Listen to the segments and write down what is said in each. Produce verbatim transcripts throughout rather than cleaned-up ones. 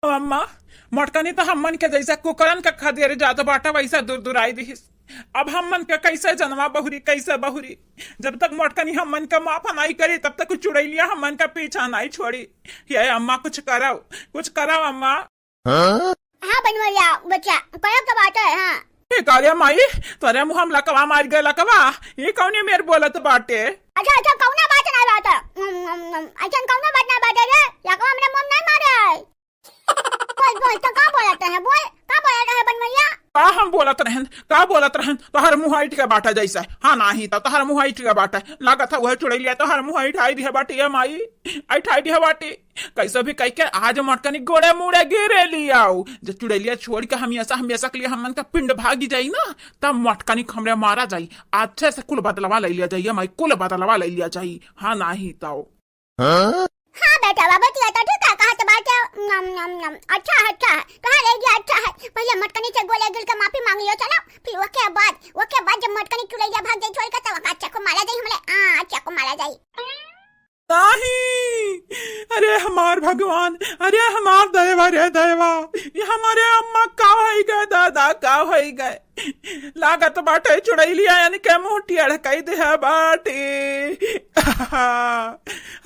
अम्मा, मोटकनी तो हमन के जैसे कुकरन के खदेरे जात बाटे, वैसे दुरदुराई दिहिस। अब हमन के कैसे जनवा बहुरी, कैसे बहुरी? जब तक मोटकनी हमन के माफ नाई करी, तब तक चुड़ैलिया हमन के पीछा नाई छोड़ी। हे अम्मा, कुछ करव, कुछ करव अम्मा। हाँ बनवरिया बच्चा, करब तो बाटे, हाँ। हे कालिया माई, तोरे मुँह में लकवा मार गए लकवा, ये कौने मेर बोलत बाटे? अच्छा, अच्छा, कौना बात ना बाटे? अम, अम, अम, ऐसन कौना बात ना बाटे रे? लकवा हमरे मुँह में ना मारे। बोल, बोल, तो का बोलत रहे? बोल, का बोलत रहे बनवरिया? का हम बोलत रहन, का बोलत रहन? तोहर मुँह ऐठ के बाटे जैसे। हाँ, नाही तो तोहर मुँह ऐठ के बाटे। लागत है वह चुड़ैलिया तोहर मुँह ऐठाई दिहे बाटे, ये माई, ऐठाई दिहे बाटे। कैसे भी कह के आज मोटकनी गोड़े मुड़े गिरे लियाओ। जब चुड़ैलिया छोड़ के हमेशा, हमेशा के लिए हमन का पिंड भागी जाई ना, तब मोटकनी हमरे मारा जाई। अच्छे से कुल बदलवा ले लिया जाई, ये माई, कुल बदलवा ले लिया जाई। हाँ, नाही तो। हाँ? हाँ बेटा, बाबा, तू तो ठीक है, कहा तो बात है। नम, नम, नम। अच्छा है, अच्छा है, कहा ले गया, अच्छा है। पहले मोटकनी से गोले गिल के माफी मांग लियो, चलो, फिर ओके बाद, ओके बाद जब मोटकनी चुड़ैलिया भाग जाई छोड़ के, तब अच्छा को मारा जाई हमले, हाँ, अच्छा को मारा जाई। नाही, अरे हमार भगवान, अरे हमार दयवा रे दयवा, ये हमारे अम्मा का होई गए दादा, का होई गए? लागत बाटे चुड़ैलिया इनके मुँह टेढ़ कई देहे बाटे।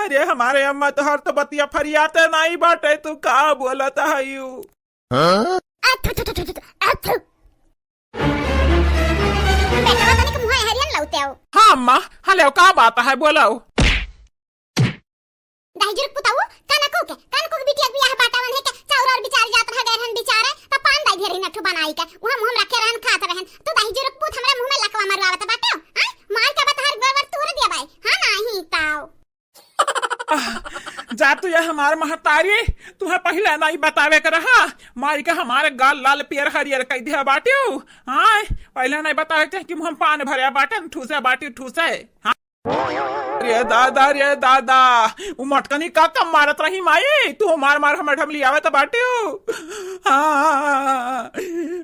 अरे हमारे अम्मा, तोहर तो बतिया फरियाते नाई बाटे, तू का बोलत हयू? हाँ? अथु, थु, थु, थु, थु, अथु। बेटवा तनिक मुँह हरियन लौटे हो। हाँ अम्मा, हले का बात है, बोलो। दहिजुरुक पुताऊ, कनकू के, कनकू के बिटिया के बियाह बाटा मन है के, चाउर और बिचार जात रह गए रहन बिचारे, त पान दाई दिए रही नठू बनाई के, उहाँ मुँह में रखे रहन, खात रहन। तू दहिजुरुक पुत हमरे मुँह में लकवा मरवावत बाटे हो, हाँ? मार के बतहर गोबर तोड़ दिया बाई, हाँ नाही ताऊ। आह, जा तू ये हमार महतारी, तुहे पहिले नहीं बतावे के रहा, मारी के हमारे गाल लाल पियर हरियर कई दिया बाटे हो, हाँ? पहिले नहीं बतावे के चाही कि मुँह में पान भरे बाटे, ठूसे बाटी ठूसे, हाँ? रे दादा, रे दादा, उ मोटकनी का कम मारत रही माई, तू मार मार हमर ढमली आवत बाटे हो। हाँ,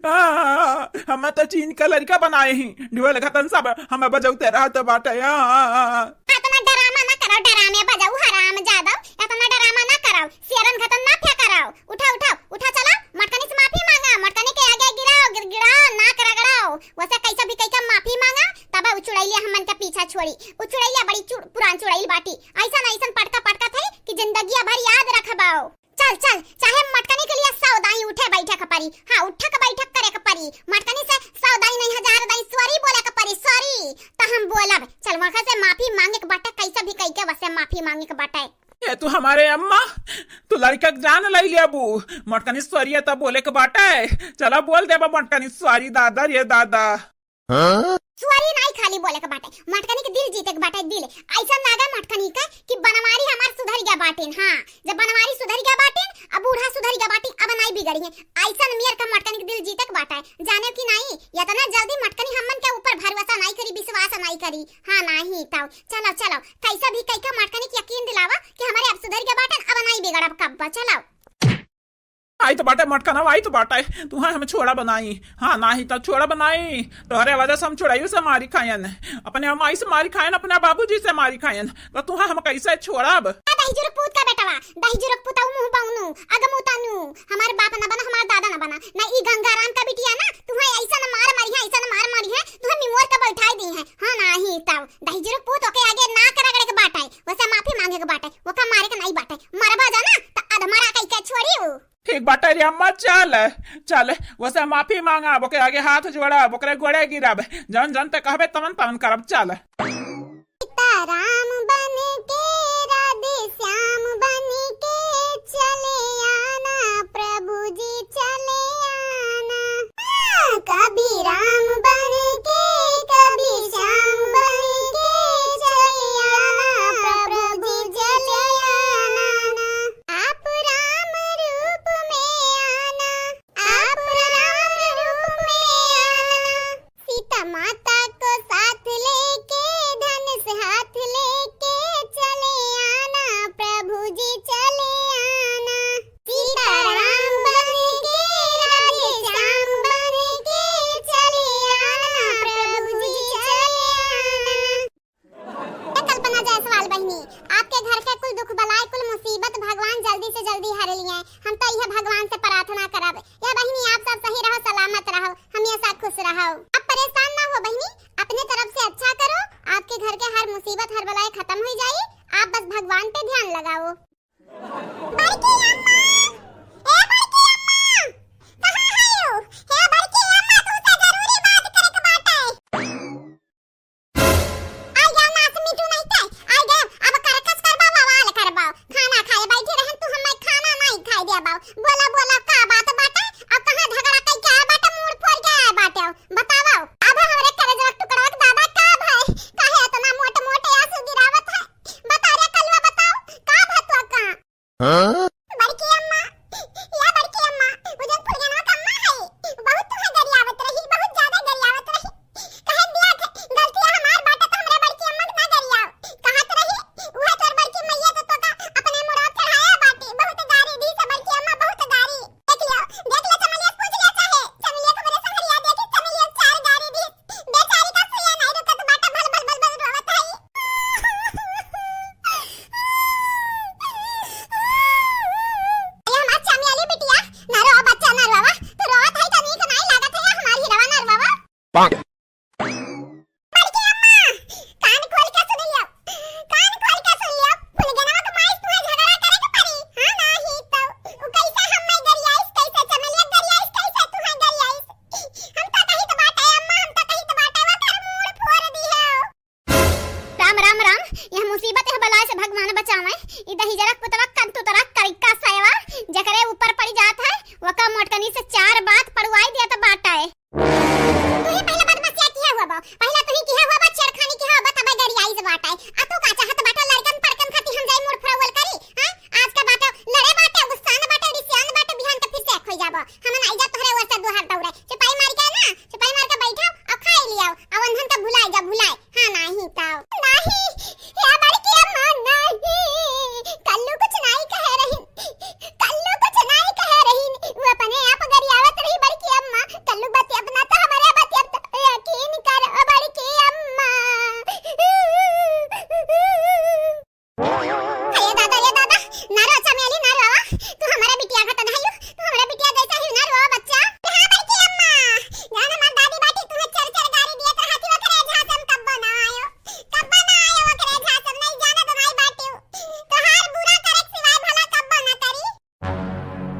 हाँ, हम तो चीन का लड़का बनाए ही, ढोल घतन सब हम बजौते रहत बाटे। हाँ। इतना ड्रामा ना करो, ड्रामे बजाऊ हराम जादव, इतना ड्रामा ना करो, शेरन घतन ना फेंक करो। उठा, उठा, उठा, चला, मोटकनी से माफी मांगा, मोटकनी के आगे गिराओ, गिड़गिड़ाओ, नाक रगड़ाओ, वैसे कैसे भी कैसे माफी मांगा, तब उ चुड़ैलिया हमन के पीछा छोड़ी। उ चुड़ैलिया बड़ी चुड़-, पुरान चुड़ैल बाटी, ऐसन ऐसन पटका पटका थे कि जिंदगिया भर याद रखबाओ। चल, चल, चाहे मटकनी के लिए सौ दाई उठे बैठे के परी, हाँ, उठक बैठक करे के परी, मटकनी से सौ दाई नहीं, हजार दाई sorry बोले के परी, sorry, त हम बोलब। चल, वहाँ से माफी मांगे के बाटे, कैसे भी कई के वसे माफी मांगे के बाटे। ए, तू हमारे अम्मा, तू लड़का के जान लई लेबू, मटकनी sorry त बोले के बाटे, चला बोल देबा मटकनी sorry, दादा रे दादा। हाँ? Sorry नाई खाली बोले के बाटे, मटकनी के दिल जीते के बाटे, दिल। ऐसन लागे मटकनी के कि बनवारी हमार सुधर गया बाटिन। हाँ, जब बनवारी सुधर गया बाटिन, अब बूढ़ा सुधर गया बाटिन, अब नाई बिगड़ी है। ऐसन मेर का मटकनी के दिल जीते के बाटे, जाने कि नाई, इतना जल्दी मटकनी हमन के ऊपर भरोसा नाई करी, विश्वास नाई करी। हाँ, नाई तब चलो, चलो, कैसा भी कैका मटकनी के यकीन दिलावा कि हमारे अब सुधर गया बाटिन, अब नाई बिगड़ब कब्बा। चलो। आई तो बाटे मटकनवा, आई तो बाटे, तुहा हम छोड़ा बनाई। हाँ, नाही तो छोड़ा बनाई, तोहरे वजह से हम छोड़ाइयो से मारी खायन, अपने माई से मारी खायन, अपने बाबूजी से मारी खायन, तो तुहा हम कैसे छोड़ब? आ दहिजुरक पूत का बेटवा, दहिजुरक पुतऊ मुँह बौनू, अगमूतनू, हमार बाप न बना, हमार दादा न बना, न ई गंगाराम का बिटिया ना, तुहा ऐसन मार मरिहा, ऐसन मार मरिहा, तुहा निमोर का बैठाई दी है। हाँ, नाही तब दहिजुरक पूत ओके आगे नाक रगड़े के बाटे, वसे माफी मांगे के बाटे, ओका मारे के नाई बाटे, मरबा जाना त अधमरा कई के छोड़ी उ। ठीक बाटे रे अम्मा, चल, चल, वसे माफी मांगा, ओकरे आगे हाथ जोड़ा, ओकरे गोड़े गिरब, जौन जौन ते कहबे तवन तवन करब, चल। सीताराम बन के, राधे श्याम बन के, चले आना प्रभु जी, चले आना। हाँ, कभी राम बन के, कभी श्याम बन के, चले आना प्रभु जी, चले आना। आप राम रूप में आना, आप राम रूप में आना। सीता माता को साथ लेके, धनुष हाथ लेके, बाऊ, बोला, बोला, का बात बाटे? अब कहाँ झगड़ा कई के आए बाटे, मूड़ फोर के आए बाटे? बतावा, अब हमरे करेजवा के टुकड़वा के दादा का भय? काहे इतना मोट मोट आंसू गिरावत है? बता रे कलवा, बताओ, का भय तो का? हाँ? बड़की अम्मा, या बड़की अम्मा, वो जौन फुलगेनवा के अम्मा है, बहुत तुहे गरियावत रही, बहुत ज्यादा गरियावत रही। कहे दिया थे, गलतिया हमार बाटे तो हमरे बड़की अम्मा के ना गरियाव। कहत रही, उहे तोर बड़की मैया तो तोका अपने मुड़वा चढ़ाया बाटी, बहुत गारी दी से बड़की अम्मा, बहुत गारी। देख लियो, देख लियो, चमेलिया से पूछ लियो चाहे, चमेलिया के हमरे संगरिया देखी, चमेलिया चार गारी दी। बेचारी का सुइया नहीं रुकत बाटे, भल भल भल भल रोवत है। अरे हमार चमेली बिटिया, ना रो बच्चा, ना रोवा। तू रोवत है तो नीक नहीं लागत है, हमार हीरवा ना रोवा। बड़की अम्मा, कान खोल के सुन लियो, कान खोल के सुन लियो। फुलगेनवा के माई से तुहे झगड़ा करे के पड़ी, हाँ, नाही तो उ कैसे हम्मे गरियाइस, कैसे चमेलिया गरियाइस, कैसे तुहे गरियाइस? हम तो कहित बाटे अम्मा, हम तो कहित बाटे, वो कर मूड़ फोर दी है। राम, राम, राम। यह मुसीबत, यह बलाय से भगवान बचावे। ई दहिजरक पुतवा कंतुतरा करिका सयवा, जकरे ऊपर पड़ी जात है, वका मोटकनी से चार बात पड़ुआई देत बाटे। तुही पहले बदमाशिया किहा हुआ बा, पहला तुही किहा हुआ बा, छेड़खानी किहा हुआ बा, तबे गरियाइस बाटे। आ तू का चाहत बाटे, लड़कन पड़कन खाती हम जाई मुड़ फुरौल करी? हाँ? आज का बाटे लड़े बाटे, गुस्सान बाटे, रिसियान बाटे, बिहान के फिर से खोई जाबो। हम ना इज्जत तोहरे ओर से दुहार दौड़े। चुपाई मार के ना, चुपाई मार के बैठो और खाई लियाओ। अब उन्हन का भुलाए जा, भुलाए। हाँ, नाही ताओ। नाही, हे बड़की अम्मा, नाही। कल्लू कुछ नाही कहे रही। कल्लू कुछ नाही कहे रही। वो अपने आप गरियावत रही बड़की अम्मा। कल्लू बतिया अपना तो हमारे बतिया तो यकीन कर, ओ बड़की अम्मा। अरे दादा, रे दादा, ना रो चमेली, ना रोवा। तू हमरे बिटिया का तो नहीं हो, तू हमरे बिटिया जैसा ही ना रोवा बच्चा। हाँ बड़की अम्मा, जान हमार दादी बाटी तुम्हें चर चर गारी दिए तो हाथी वकरे झांसे में कब्बो ना आयो, कब्बो ना आयो वकरे झांसे में, नहीं जाने तो नहीं बाटी। तोहार बुरा करे के सिवाय भला कब्बो ना करी।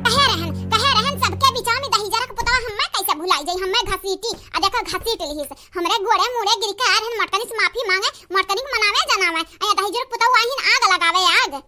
कहे रहन, कहे रहन सबके बिचाव में दहिजरक पुतवा हम्मे कैसे भुलाई जाई, हम्मे घसीटी, आ देखो घसीट लिहिस। हमरे गोड़े मुड़े गिर के आ रहन, मटकनी से माफी मांगे, मटकनी के मनावे जनावे। आ ये दहिजरक पुतवा आहिन आग लगावे आग।